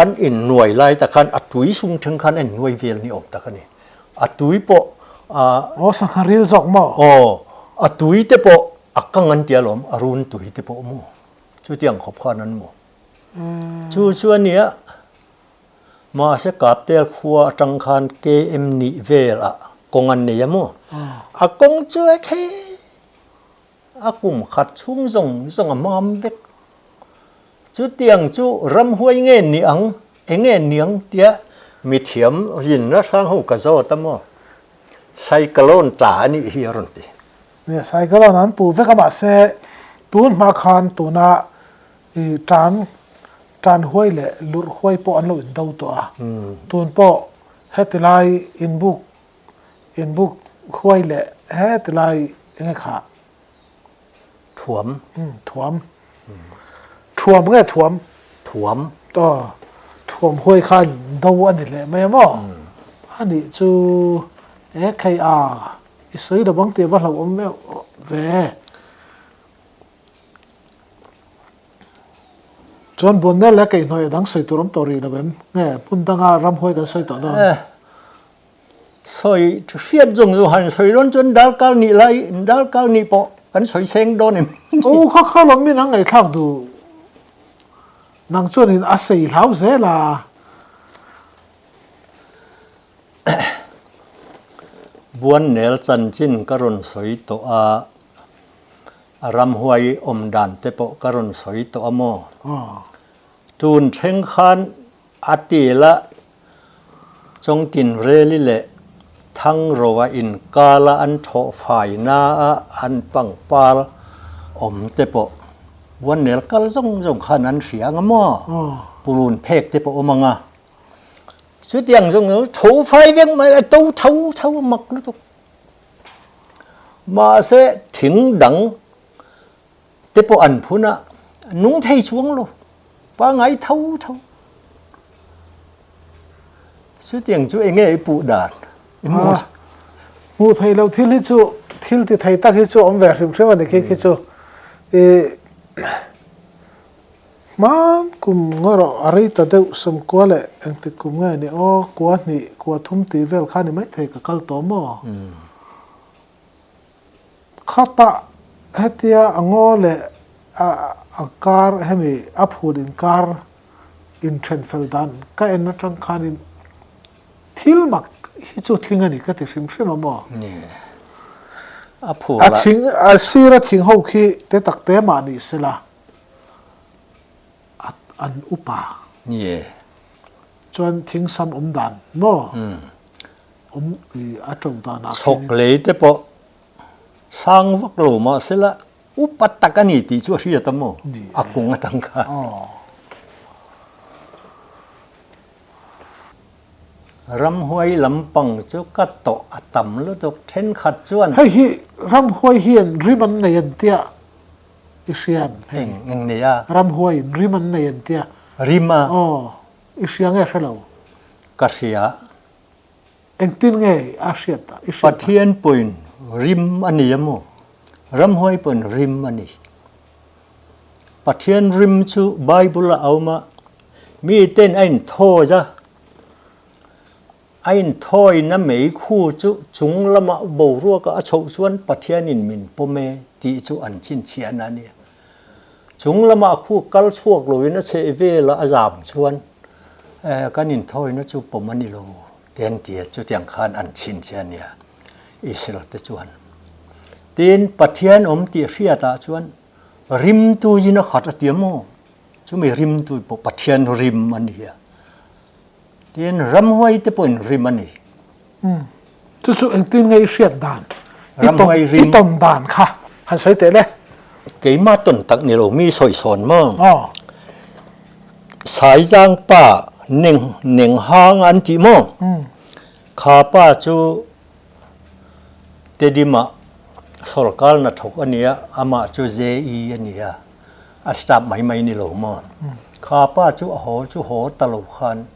an innuai lai tak khan a tui sung thleng khan a innuai vel ni awm tak a ni. A tui pawh a. Aw sangha ril zawk maw? Aw. A tui te pawh a kang an tia lawm, a run tui te pawh maw? Chutiang khawp khan an mu. Chu chu a nia, mahse Kaptel khua atang khan KM nih vel ah kawng an nei a maw? A kawng chu e khe a kum khat chhung zawng zawng a mam vek. Chutiang chu ramhuai nge ni ang, eng nge niang tia mithiam rinna hrang ho ka zawt a maw? Cyclone ta a nih hi a rawn ti. Nia, cyclone an puh vek a mahse tun hma khan tuna i tan tan huai leh lurh huai pawh an lo indo tawh a, tun pawh heti lai inbuk inbuk huai leh heti lai enge kha Thuam. Thuam. Thuam nge thuam? Thuam. Aw, thuam huai khan do a ni leh mai a maw? A nih chu e khei a. I sawi lo bang tih a va hlauhawm meuh ve. Chuan Buannel leh Keihnawih a dang sawi tur awm tawh rih lo em? Nge hmun danga ramhuai kan sawi tawh dawn? Eh, sawi hriat zawng zawng han sawi dawn chuan darkar nih lai, darkar nih pawh kan sawi seng dawn em? Aw kha kha lawm min ang ngaihthlak duh. Nang chuanin a sei hlau zel a. Buannel chanchin ka rawn sawi tawh a, a ramhuai awm dan te pawh ka rawn sawi tawh a maw? Tun thleng khan a til a, Chawngtinreli leh Thangroa inkala an thawh faina a an pangpar awm te pawh Buannel kal zawng zawng khan an hria ang a maw? Purun phek te pawh awm ang a. Chutiang zawng chu tho fai vek mai a to tho tho mak lutuk. Mahse thing dang te pawh an phun a, nung thei chuang lo, pangai tho tho. Chutiang chu enge i puh dan? I hmuh Ah, hmuh thei lo thil hi chu thil ti thei tak hi chu awm ve hrim hrim a ni khi khi chu. I Hman kum ngarawh a rei ta deuh sawmkua leh engtik kum nge ni aw, kua hnih, kua thum tih vel kha ni maithei ka kal tawh maw? Khatah hetia a ngaw leh a kar hemi a phul inkar inthen fel dan ka en atang khanin thil mak hi chu thling a ni ka ti hrim hrim a maw? A phul a thing a sir a thing ho khi te tak te mah ni sela. an upa. Ni e. Chuan thingsam awm dan maw? Awm a to dan ah khian. Chhawk lei te pawh sang vak lo mahsela upa tak a ni tih chu a hriat a maw? A kung atang khan. Ramhuai lampang chu ka tawh a tam lutuk thenkhat chuan. Hei hi ramhuai hian rim an nei an tia I hria em? Eng eng nei a? Ramhuai in rim an nei an tia. Rim a? Aw, i hria nge hre lo? Ka hria. Engtin nge a hriat a? I hriat a? Pathian pawhin rim a nei a maw? Ramhuai pawhin rim a nei. Pathian rim chu Bible ah a awm a, miten a inthawi a, A inthawina meikhu chu chung lamah boruaka a chhoh chuan Pathianin min pawm e tih chu an chhinchhiahna a ni. Chung lamah khu kal chhuak loin a chheh vela a zam chuan kan inthawina chu pawm a ni lo te an ti a, chutiang khan an chhinchhiah a nia Israel te chuan. Tin, Pathian awm tih hriatah chuan rimtu zin a khat a ti a maw? Chumi rimtu pawh Pathian rim a ni a. Tin, ramhuai te pawhin rim a ni. Chu chu engtin nge i hriat dan? I tawn i tawn dan kha han sawi teh le. Keimah tawn tak ni lo mi sawi sawn maw? Aw. Saizang pa neng neng hang an tih maw? Kha pa chu Tedima sorkar hnathawk a nia, amah chu JE a nia, a staff mai mai ni lo maw? Kha pa chu a haw chu haw ta lo khan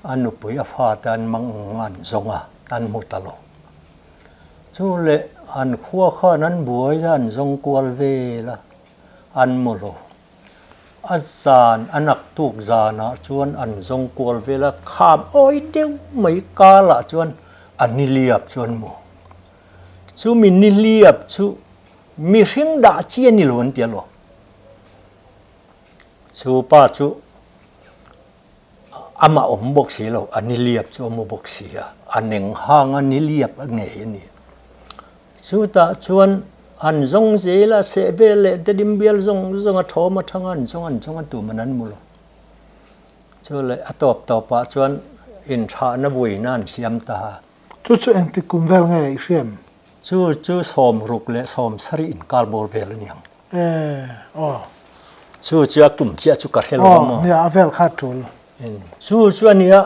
a nupui a fate an mang an zawng a, an hmu ta lo. Chu leh an khua khan an buai a, an zawng kual vel a, an mu lo. A zan, a naktuk zanah chuan an zawng kual vel a, kham awi deuh mai kalah chuan a niliap chu an hmu. Chumi niliap chu mihring dah chi a ni lo an ti alawm. Chu pa chu Amah awm bawk si lo, a niliap chu a mu bawk si a, a neng hang a niliap a ngei a ni. Chutah chuan an zawng zel a, seh vel leh tedim bial zawng zawng a thawm a thang a, an zawng an zawng a tuman an mu lo. Chu leh a tawp tawpah chuan inthahna vuina an siam ta a. Chu chu engtik kum vel nge i hriam? Chu chu 60 leh 70 inkar bawr vel a niang. Eh, aw. Chu chu a kum chiah chu ka hre lo a maw? Aw, nia, a vel kha tul. Chu chu a nia,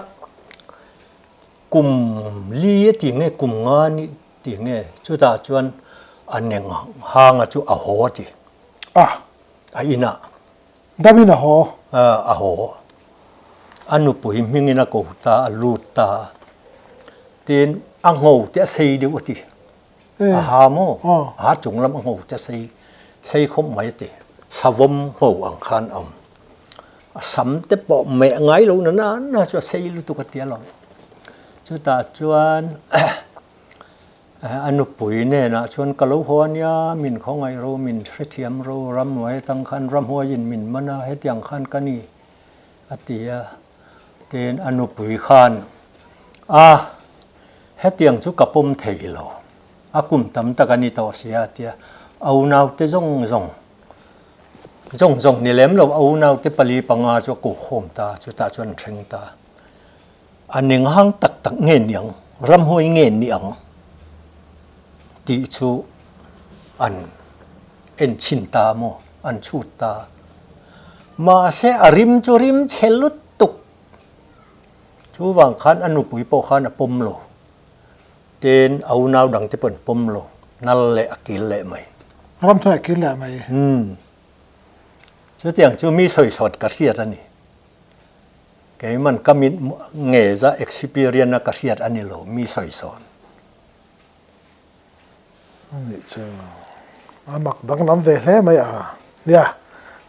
kum li a ti nge, kum nga ni ti nge, chutah chuan a neng hanga chu a haw a ti. Ah. A inah. Damin a haw. A haw. A nupui hmingin a ko ta, a lut ta. Tin, a ngho te a sei deuh a ti. A ha maw? A ha chung lam a ngho te sei sei khawp mai a ti. Savawm ngho ang khan a awm. A sam te pawh meh ngai lo na na na chu a sei lutuk a ti alawm. Chutah chuan a nupui hnenah chuan ka lo haw a nia, min khawngaih ro, min hrethiam ro, ramhnuai atang khan ramhuaiin min man a, hetiang khan ka ni a ti a. Tin a nupui khan a Hetiang chu ka pawm thei lo, a kum tam tak a ni tawh sia a tia, a unaute zawng zawng, zawng zawng ni lem lo, a unaute pali panga chu a kuhkhawm ta, chutah chuan an thleng ta. A ninghang tak tak nge ni ang, ramhuai nge ni ang tih chu an en chhin ta maw, an chhut ta. Mahse a rim chu rim chhe lutuk. Chuvang khan a nupui pawh khan a pawm lo. Tin, a unau dangte pawh an pawm lo. Nal leh a kil leh mai. Ramthawh a kil leh mai. Umm. Chutiang chu mi sawisawt ka hriat a ni. Keiman ka mit nge za experience a ka hriat a ni lo, mi sawisawn. A nih chu a mak danglam ve hle mai a. Nia,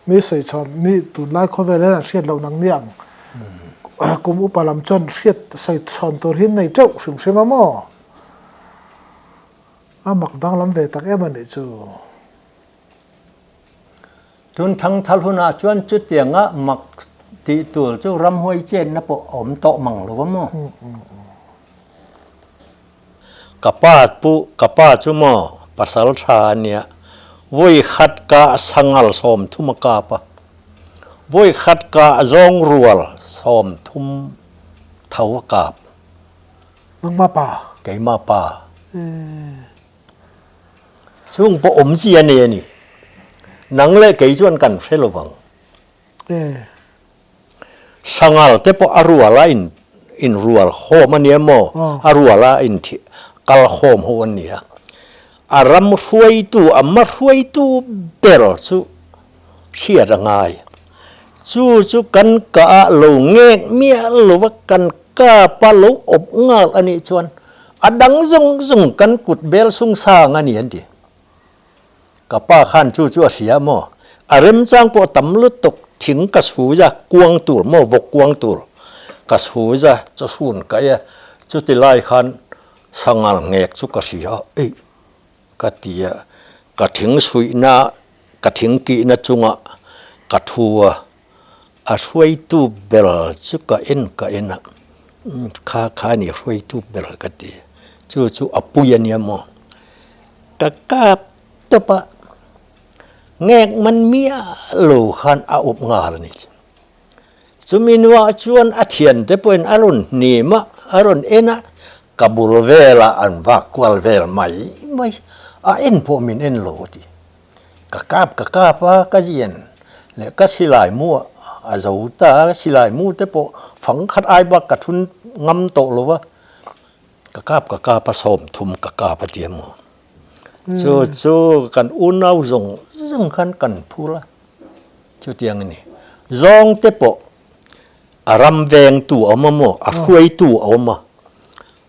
mi sawi chhawn mi tunlai khawvel hian an hriat loh nang nia ang. Kum upa lam chuan hriat sawi chhawn tur hi nei teuh hrim hrim a maw? A mak danglam ve tak em a nih chu. Tun thangthal hunah chuan chutianga mak tih tur chu ramhuai chenna pawh a awm tawh mang lo a maw? Ka pa pu ka pa chu maw pasal tha a nia, vawi khat ka sangal 30 a kap a, vawi khat ka zawng rual 30 tho a kap. Nangmah pa? Keimah pa. Chung pawh awmzia nei a ni. Nang leh kei chuan kan hre lo vang. Sangal te pawh a rual a in inrual khawm a nia maw? A rual a in kal khawm ho a nia. A ram hruaitu, a ma hruaitu ber chu hriat a ngai. Chu chu kan kah ah lo ngek miah lo va, kan kap a lo awp nghal a nih chuan a dang zawng zawng kan kut bel sung sang a ni an ti. Ka pa khan chu chu a hria maw? A remchang pawh tam lutuk, thing ka chhui a, kuang tur maw, vawk kuang tur ka chhui a, chawhun ka e, chuti lai khan sangal ngek chu ka hria a, eih ka ti a, ka thing chhuihna, ka thing kihna chungah ka thu a, A hruaitu ber chu ka en ka en a, kha kha a ni hruaitu ber ka ti. Chu chu a pui a nia maw? Ka kap tawp a, ngek man miah lo khan a up nghal a ni. Chumi nuah chuan a thiante pawhin a rawn hnim a, a rawn en a. Ka bul velah an vak kual vel mai mai a, en pawh min en lo a ti. Ka kap ka kap a, ka zian leh ka silai mu a zo ta a, ka silai mu te pawh fang khat ai bak ka thun ngam tawh lo va, ka kap ka kap a, 30 ka kap a ti a maw. Chu chu kan unau zawng zawng khan kan phur a, chutiang a ni. Zawng te pawh A ram vengtu a awm a maw? A hruaitu a awm a,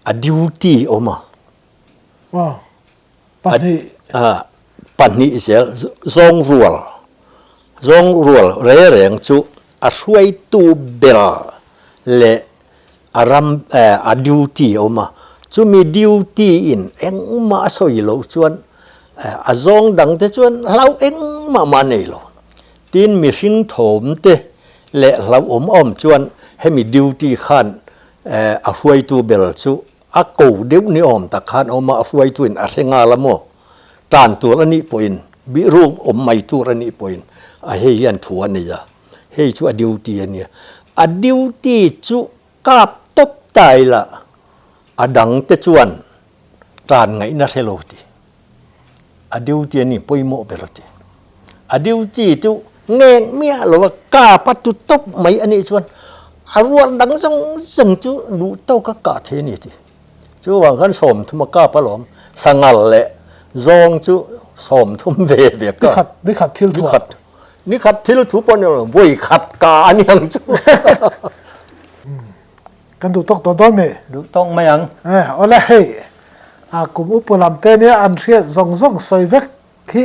a duty a awm a. Pahnih. Pahnih zel, zawng rual, zawng rual re reng chu a hruaitu ber leh a ram a duty a awm a. Chumi duty in engmah a sawi loh chuan a zawng dang te chuan hlauh engmah mah a nei lo. Tin, mihring thawm te leh hlauhawm awm chuan hemi duty khan a hruaitu ber chu a ko deuh ni awm tak khan a awm a, a hruaitu in a hre nghal a maw? Tan tur a nih pawhin, bihruk awm mai tur a nih pawhin a hei hian thu a nei a, hei chu a duty a nia. A duty chu kap tawp ta ila a dang te chuan tan ngaihna hre lo ti. A duty a ni pawimawh ber a ti. A duty chu ngeng miah lo a kap a tu tawp mai a nih chuan a rual dang zawng zawng chu duh tawk a kah thei a ni ti. Chuvang khan 30 a kap alawm sangal leh zawng chu 30 ve ve kap. Nikhat nikhat thil thu ah. Nikhat thil thu pawh ni lo vawi khat ka a ni ang chu. Kan duh tawk tawh dawn mi? Duh tawk mai ang. Eh, awle hei, a kum upa lam te nia an hriat zawng zawng sawi vek hi.